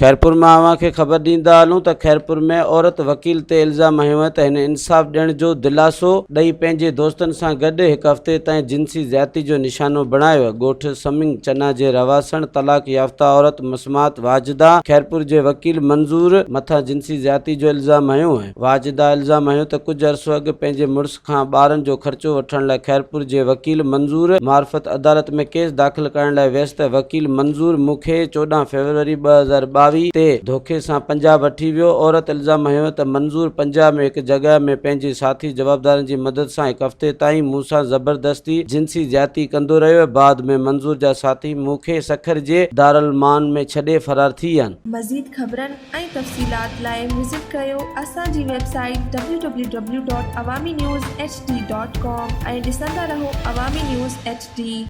خيرپور مان اوهان کي خبر ڏيندا هلون ته خيرپور ۾ عورت وڪيل تي الزام هنيو ته هن انصاف ڏيڻ جو دلاسو ڏئي پنهنجي دوستن سان گڏ هڪ هفتي تائين جنسي زيادتي جو نشانو بڻايو. ڳوٺ سمنگ چنا جي رهواسڻ طلاق يافته عورت مسمات واجده خيرپور جي وڪيل منظور مٿان جنسي زيادتي جو الزام هنيو. واجده الزام هنيو ته ڪجهه عرصو اڳ پنهنجي مڙس کان ٻارن جو خرچو وٺڻ لاء خيرپور جي وڪيل منظور معرفت عدالت ۾ ڪيس داخل ڪرائڻ لاء ويس ته وڪيل منظور مون کي 14 فيبروري 2022 تي ڌوکي سان پنجاب وٺي ويو. عورت الزام هنيو ته منظور پنجاب ۾ هڪ جڳهه ۾ پنهنجي ساٿي جوابدارن جي مدد سان هڪ هفتي تائين مون سان زبردستي جنسي زيادتي ڪندو رهيو بعد ۾ منظور جا ساٿي مون کي سکر جي دارالامان ۾ ڇڏي فرار ٿي ويا. مزيد خبرن ۽ تفصيلات لاء وزٽ ڪريو اسان جي website W W W dot Awami news H D dot com ۽ ڏسندا رهو عوامي نيوز ايڇ ڊي.